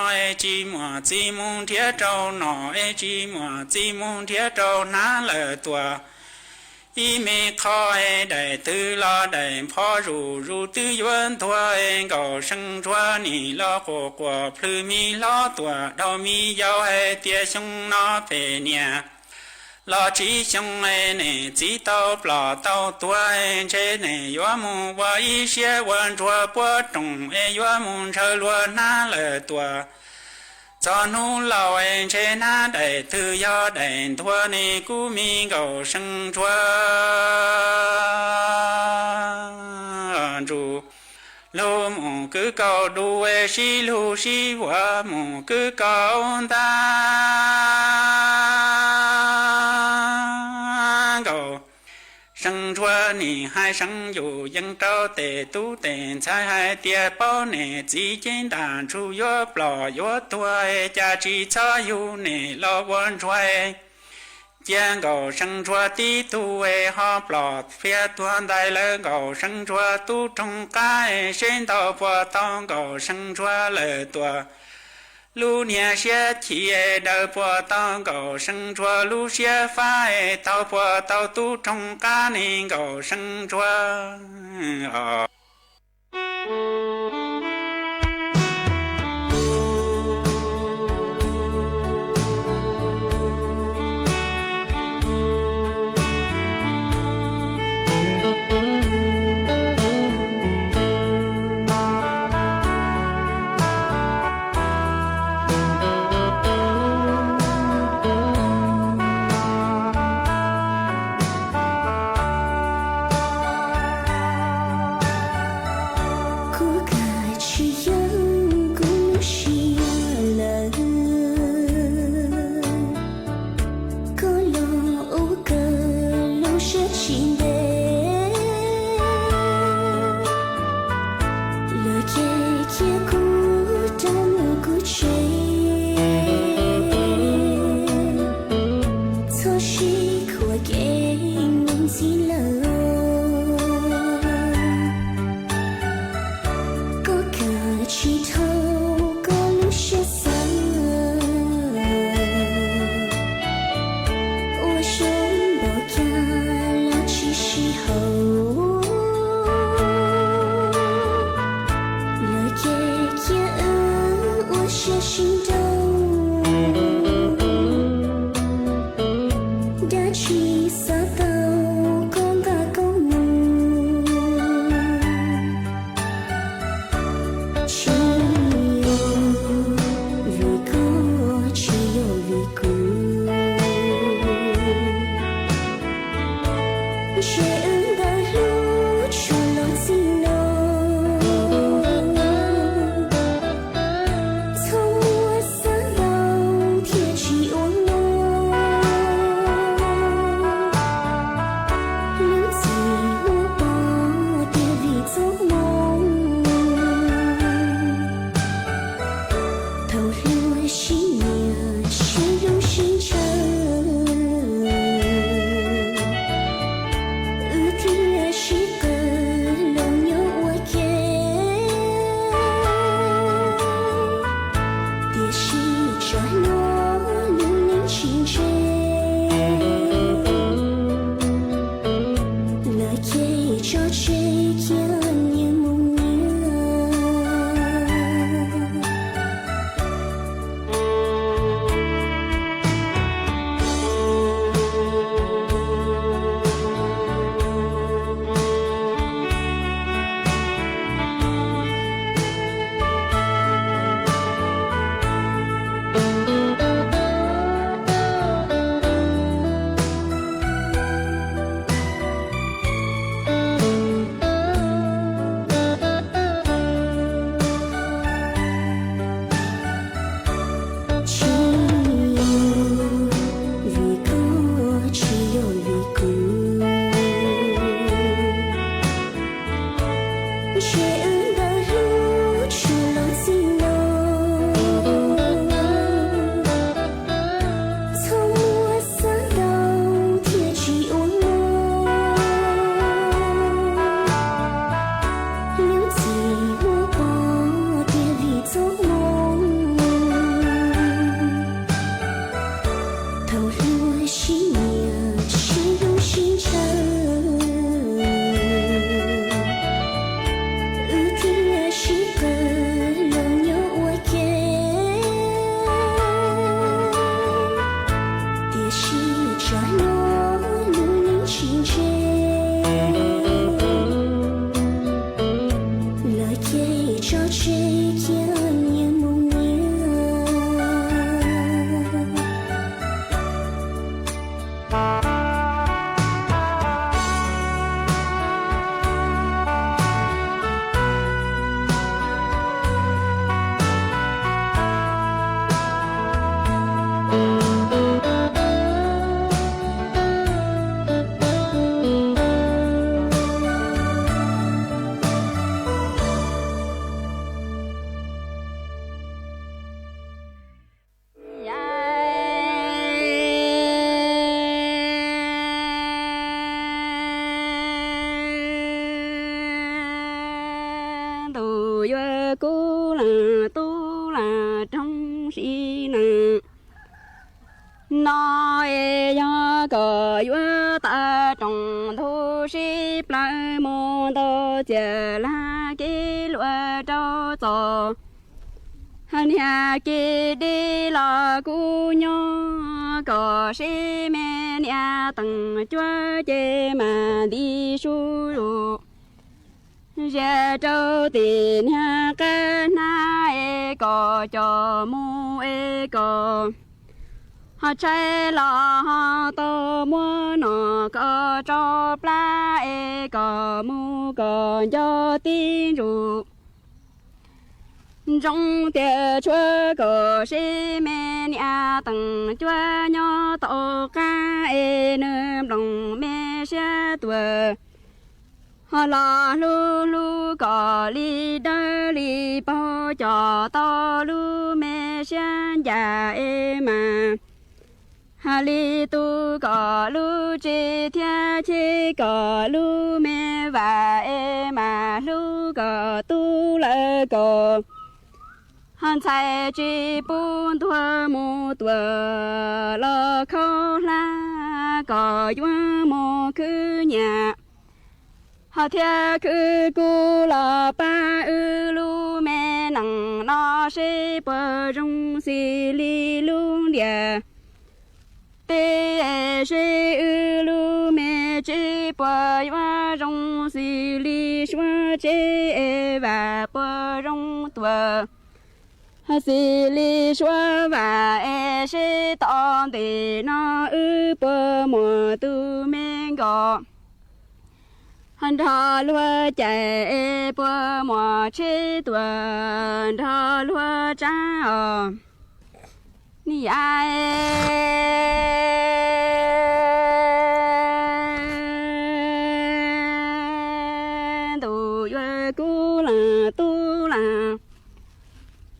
tsis muaj txiv mus nrhiav rau nom, tsis muaj txiv mus nrhiav rau hnab lawm tuaj. Ib me qho daim twg los daim phob zuj zus twb yuav ntuag, Nkauj See Ntsuag nim los quaj quaj plhws me hlob tuaj dhau me yau hais tias xyoo no pem niam los tsib xyoo, niam txiv tau ploj tau tuag, ntshe niam yuav mus ua ib siab ua ntsuag puab rooj es yuav mus ntshaw luag hnab lawm tuaj. Txog hnub laus ntshe hnab daim twg yog daim ntuag, ne kuv me Nkauj See Ntsuag ntsuj lug mus kwv kaus du, sib lug sib vuas mus kwv kaus ntag. Nkauj See Ntsuag nim hais seev yus yees rau tes tub tes ntxhais hais tias paub niam txiv cev ntaj ntsug yuav ploj yuav tuag, cas tsis txhob yug niam los ua ntsuag. Cia Nkauj See Ntsuag tib tug ho ploj phiab tuag ntais lawm Nkauj See Ntsuag tub roog qab, seb ntau puas tau Nkauj See Ntsuag lawm tuaj. Lub niag siab chim daws puas tau Nkauj See Ntsuag lub siab fab, tau puas tau tub roog qab ne Nkauj See Ntsuag. Kuv kawg tsis yeej kuv lub siab lawm, koj los ua kawg lub siab tsis ntev, lawv ces cia kuv rov mus kuv tsev, txhob sib khuam kev mus ntxiv lawm. Koj kawg tsis dhau koj lub siab xav, ua zoo npaum cas los tsis sib haum, lawv ces cia wb ua siab sib nrauj, dab tsi xav tau koj nqa koj mus, tsis yog vim koj, tsis yog vim kuv, ntshe wb ntawd hlub tshua los txij no, txhob muab xav ntau thiaj tsis ua muaj, lub txim muab pov tiag vim txoj hmoo, thaum hluas sib nyiam sib hlub sib ntshaw, wb thiaj sib qawm los nyob ua ke, tiam sis tsam no lub neej tsis ntse, lawv ces tso tseg cia niam mus nyiam. Tsis yog vim koj, tsis yog vim kuv, ntshe wb ntawd hlub tshua los txij Kuv leej tub leej roog sib leej no es yog kom yuav tawm rooj ntug sib plawv mus ntaus txias lag kev luam rau txom. Niag kev deb los kuv nyob kom sib me niam teem cuab ces mas nti su lus. Zias rau tim niag qab hnab es kom coj mus es kom ho tshaib los ho tau muab nom kom tso plab es kom mus kom nco tib ntsum. Ntsoov tias tshuav kom sib me niam teem cuab nyob tau qab es nws nploos me siab tuag. Ho los hlub hlub kom li dawb li paug coj tau lub me siab ncas es mas ha li tu kom lub tsev thiab cheb kom lub me vam es mas hlub kom tub lawv kom ho ntxhais tsis pub ntuag mus tuam los khaub hlab kom yuav mus khwb nyiam ho thiab khwb kub los pab wb lub me neej no seb puas zoo xws li lub ntiaj teb, seb wb lub me tsev puas yuav zoo xws li suab tsev es vam puas zoo tuam xws li suab vam es seb tom ntej no wb puas muaj tus me nkauj nrog luag cais es puas muaj tsheb tuam nrog luag tsav os. Ni a, ntuj yuav kub leej tub leej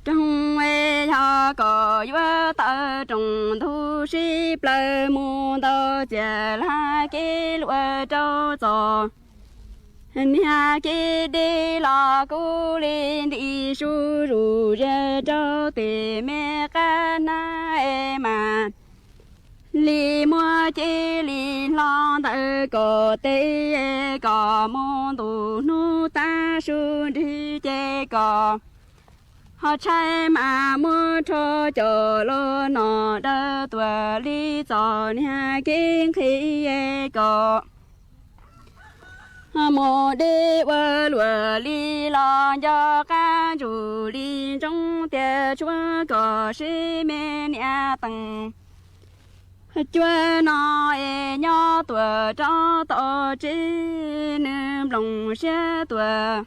roog es yog kom yuav tawm rooj ntug sib plawv mus ntaus txias lag kev luam rau txom. Niag kev deb los kuv li nti su zuj zus rau tej me qab hnab es mas li muab cev li hlo ntawm kom tej kom mus ntu hnub tav su nrig ces kom ho tshaib mas muab rho coj los no daws tuaj li txom niag kev nqhis es kom mus deb ua luam li los nco qab ntsug li ntsoov tias tshuav kom sib me niam teem cuab no es nyob tuaj rau tom tsev nws nploos siab tuaj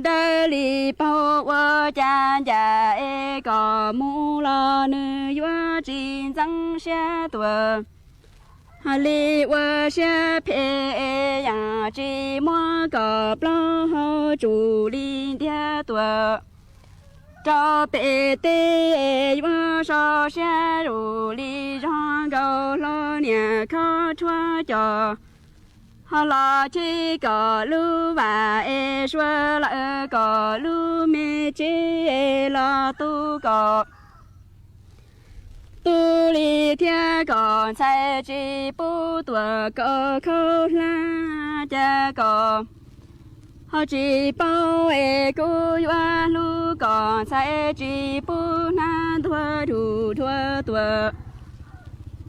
dawb li paug ua cas ncas es kom mus los nws yuav tsis ntxeev siab tuaj li ua siab phem es yam tsis muab kom plaub hau tsum li ntiag tuaj rau pem teb es yuav so siab zus li zog nkaus hlo niam khob rhuab coj ho los chib kom lub vam es suav lawm kom lub me tsev es los tu kom tu li thiab kom ntxhais tsis pub tuaj kom khaub hlab cas kom ho tsis paub es kuv yuav hlub kom ntxhais tsis pub hnab ntuag dhuj dhuav tuaj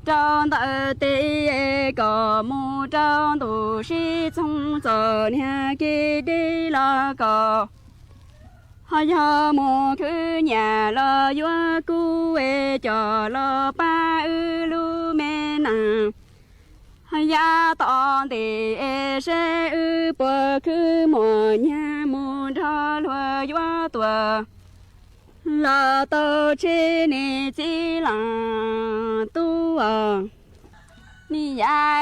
rau ntawm teb es kom mus rau ntu sib txoog txom niag kev deb los kom ho yog mus khwb nyiam los yuav kub es coj los pab wb lub me neej ho yav tom ntej es seb wb puas khwb muaj nyab mus nrog luag yuav tuaj los tau tsheb niam txiv leej tub os. Ni yam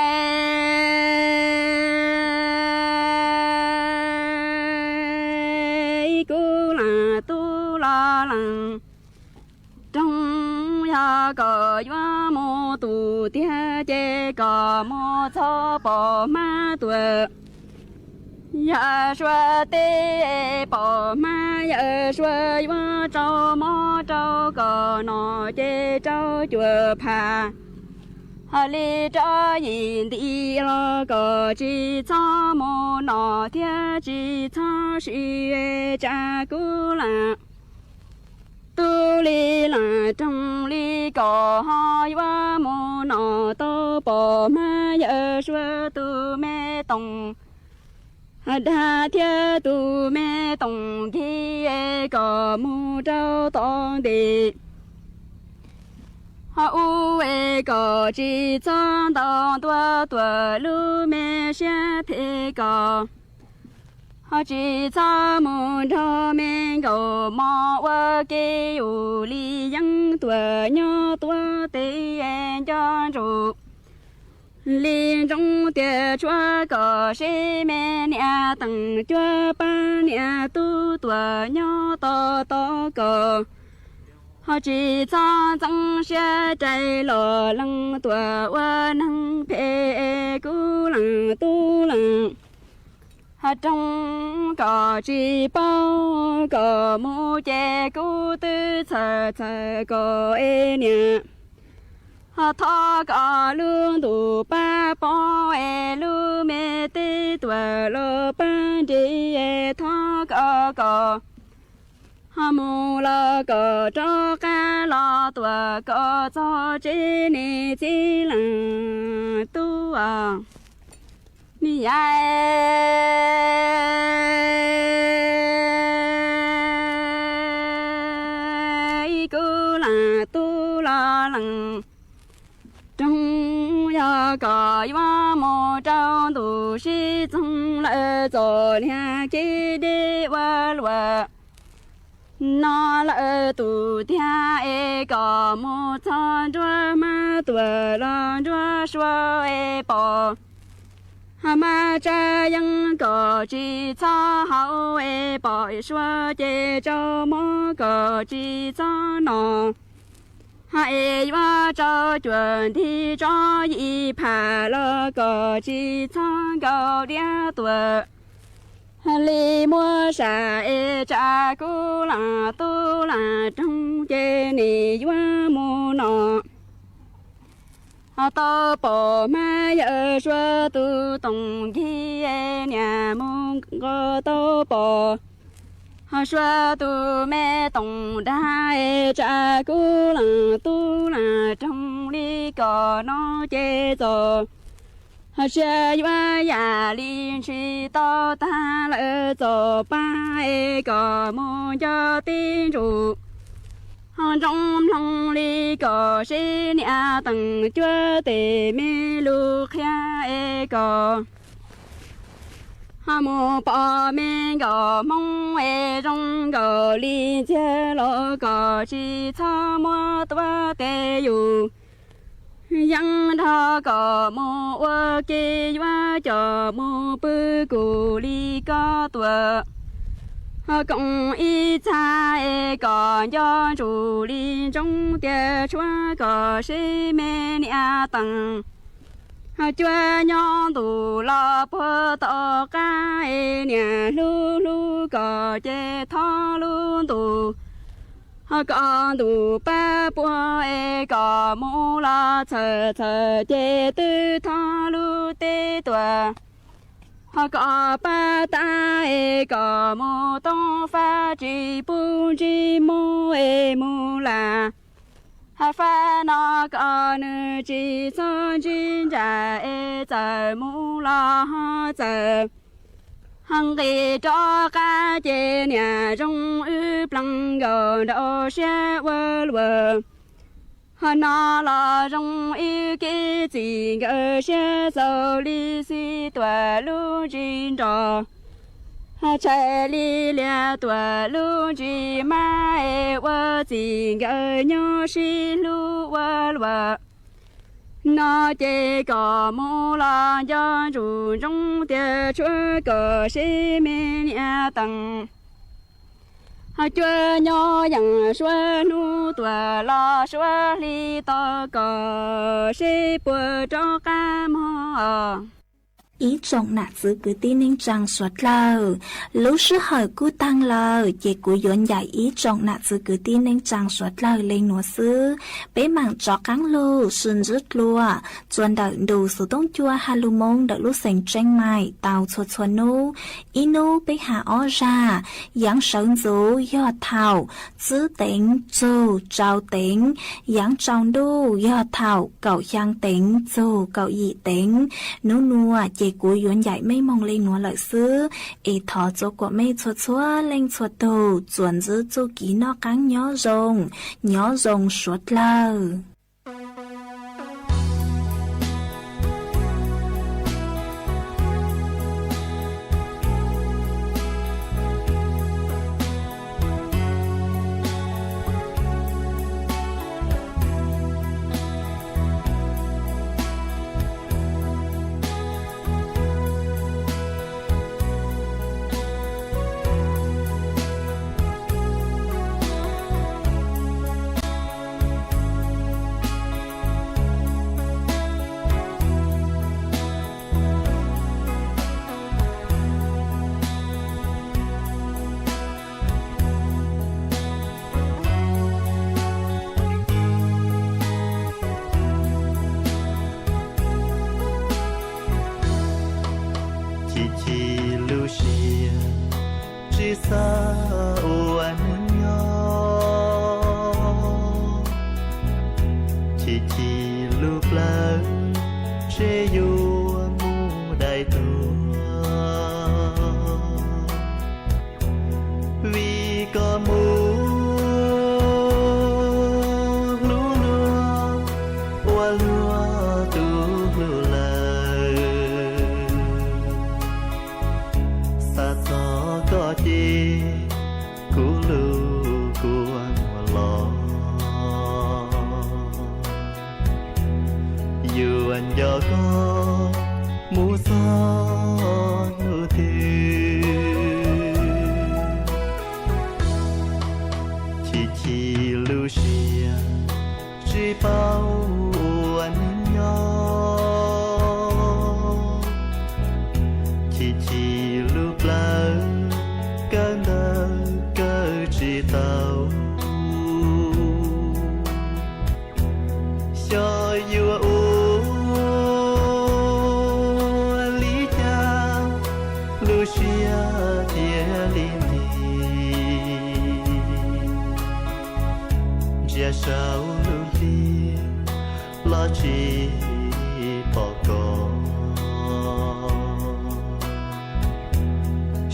ib kub leej tub los leej roog, yog kom yuav mus tus tiag ces kom mus txog pom hmab tuaj. Yog suav teb pom hmab Yawm Suav yuav rau mob rau kom nom ces rau cuam pham, ho li rau yim nti los kom tsis txhob mus nom thiab tsis txhob sib tsa kub lam. Tub li lam roog li kom ho yuav mus nom tau pom hmab Yawm Suav tus me toom dag thiab tus me toom nkig kom mus rau tod nti. Ho ub es kom tsis txhob ntaus ntua tuam lub me siab phem kom ho tsis txhob mus nrog me nkaus mos ua ke yus li yeeb tuam nyob tuab teb nco ntsoov li ntsoov tias tshuav kom seb me niam teem cuab pab niam tub tuam nyob tos tos kom ho tsis txhob ntxeev siab rais los lees tuam ua neeg phem kub lees tub lees. Ho roog kom tsis paub kom mus ces kub twb txhawm txhawm kom es niam ho thov kom lub ntuj pab pob es lub me teb tuam los pab nres es thov kom kom ho mus los kom rov qab los tuam kom txog tsev niam txiv leej tub niam yau kub lees tub los lees. Roog yog kom yuav mus rau ntuj sib txoog lawm txom niag kev deb ua luam no lawm tus tiag es kom mus txog nruab hmab tuam los nruab suav es pom ho mab tsab yeeb kom tsis txhob haus es pom suav ces rau mob kom tsis txhob nom. Ho es yuav rau cuam nti tsob yim pham los kom tsis txhob nkaus diab tuam li muab sam es tsa kub lees tub lees roog ces nim yuav mus nom. Ho tau pom hmab Yawm Suav tus toom nkig niam mus nqos tau pom ho suav tus me toom dag es tsa kub lees tub lees roog li kom no ces txom ho sia yuav yam li ntshis tau tag lawm txom pab es kom mus nco tib ntsum ho ntsoov mloog li kom seb niam teem cuab tej me lus qhia es kom ho mus pom me nkaus hmoob es zoo nkaus li ntxiag los kom tsis txhob muab tuab tes yus yeeb nrog kom mus ua ke yuav coj mus pw kuv li koj tuam ho koom ib txha es kom nco ntsuj li ntsoov tias tshuav kom seb me niam teem ho cuab nyob ntuj los puag tom qab es niam hlub hlub kom ces thov lub ntuj ho kom ntuj pab puag es kom mus los txhawm txhawm ces twb thov lub teb tuam ho kom pab tag es kom mus toob fab tsis pub ntsib mob es mus lam ho fab no kom nws tsis txhob ntsib ntsa es txawm mus los ho txawm ho nqis rov qab ces niam zoo wb plees nkaus nraum siab ua luam ho no los zoo ib kev txim nkawm siab xaus li xij tuam lub ntsis nrog ho tshais li lias tuam lub ntsis mab es ua txim nkawm nyob sib hlub ua luam no ces kom mus los nco ntsuj ntsoov tias tshuav kom seb me niam teem ho cuab nyob yeem suav hnub tuam los suav hli tau kom seb puas rov qab mog. Ib tsoom nam txwv kwv tij neej tsaa suav dlawg, lub sij hawm kuj taag lawm, ces kuv yuav ncaim ib tsoom nam txwv kwv tij neej tsaa suav dlawg le nuav xwb. Peb maam rov qaab lug sib ntsib dlua txuas ntawm ntu xuv tooj cua Halloween ntawm lub xeev Tseej Maim tau txhua txhua nub. Ib nub peb has ob zag: yaav sawv ntxuv yog thaum tsib teev txug rau teev, yaav tsaus ntuj yog thaum kaum xyaa teev txug kaum yim teev. Nub nuav ces kuv yuav ncaim mej moog le nuav lawm xwb, es thov txua kuam mej txhua txhua leej txhua tug txuas ntsib txuj kev noj qaab nyob zoo, nyob zoo suav dlawg. Chim chim lub siab tsi xav ua neej nyob, chim chim lub plawv tsi yuav mus dai tuag. Vim koj mus hlub luag ua luag tug hlub lawm, xav txog koj ces kuv lub kua muag los. Yuav nco koj mus txog hnub twg, chim chim lub siab tsi paub ua neej nyob, chim chim lub plawv kawm ntawv kawm tsi tau. Xyov yuav ua li cas lub siab thiaj li nti, ntsia saum lub hli los tsi pom koj.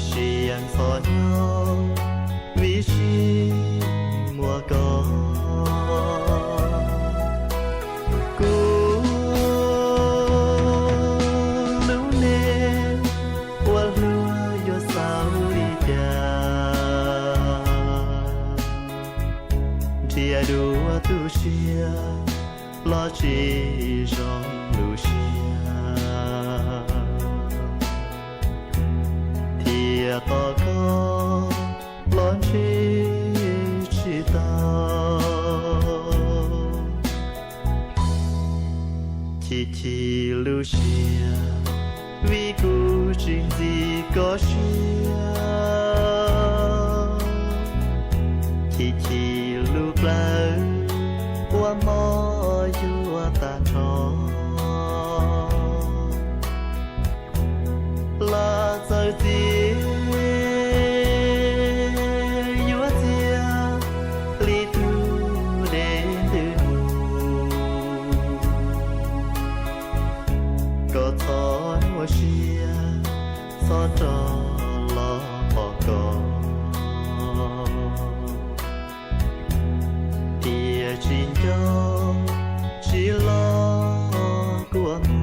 Siab ntxhov nyob vim tsi muaj koj. Kuv lub neej ua luag yuav xaus li cas, nrhiav dua tu siab los tsi zoo lub siab, thiaj tos koj los ntsib tsi tau. Chim chim lub siab vim kuv tsis ntxim koj siab, chim chim lub plawv ua mob yuav tag nrho. Los txawm txias yuav txias li tug dej ntws mus, koj txhob nyuaj siab, txhob rov los pom koj, tiam sis nco tsis los kua muag.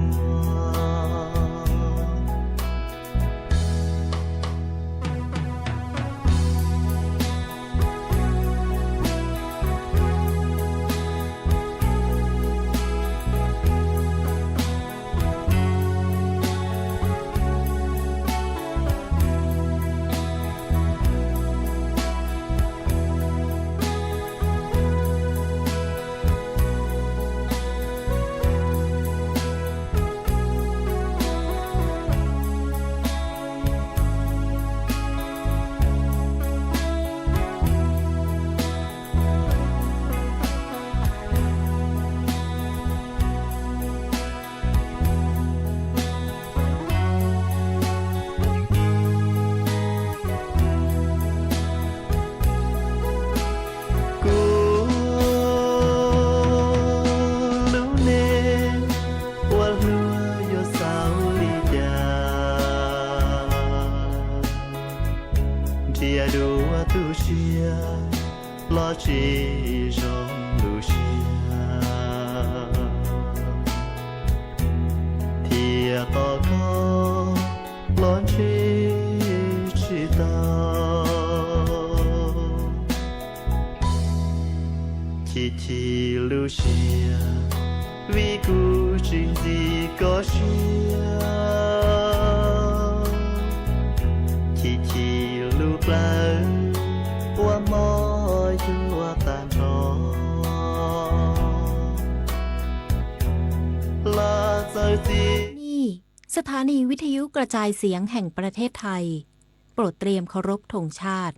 Thiab dua tu siab los tsis zoo lub siab, thiab tos koj los ntsib tsis tau. Chim chim lub siab vim kuv tsis ntxim koj siab, chim chim lub plawv uas mob yuav tag nrho. Los txawm txijนี่ สถานีวิทยุกระจายเสียงแห่งประเทศไทย โปรดเตรียมเคารพธงชาติ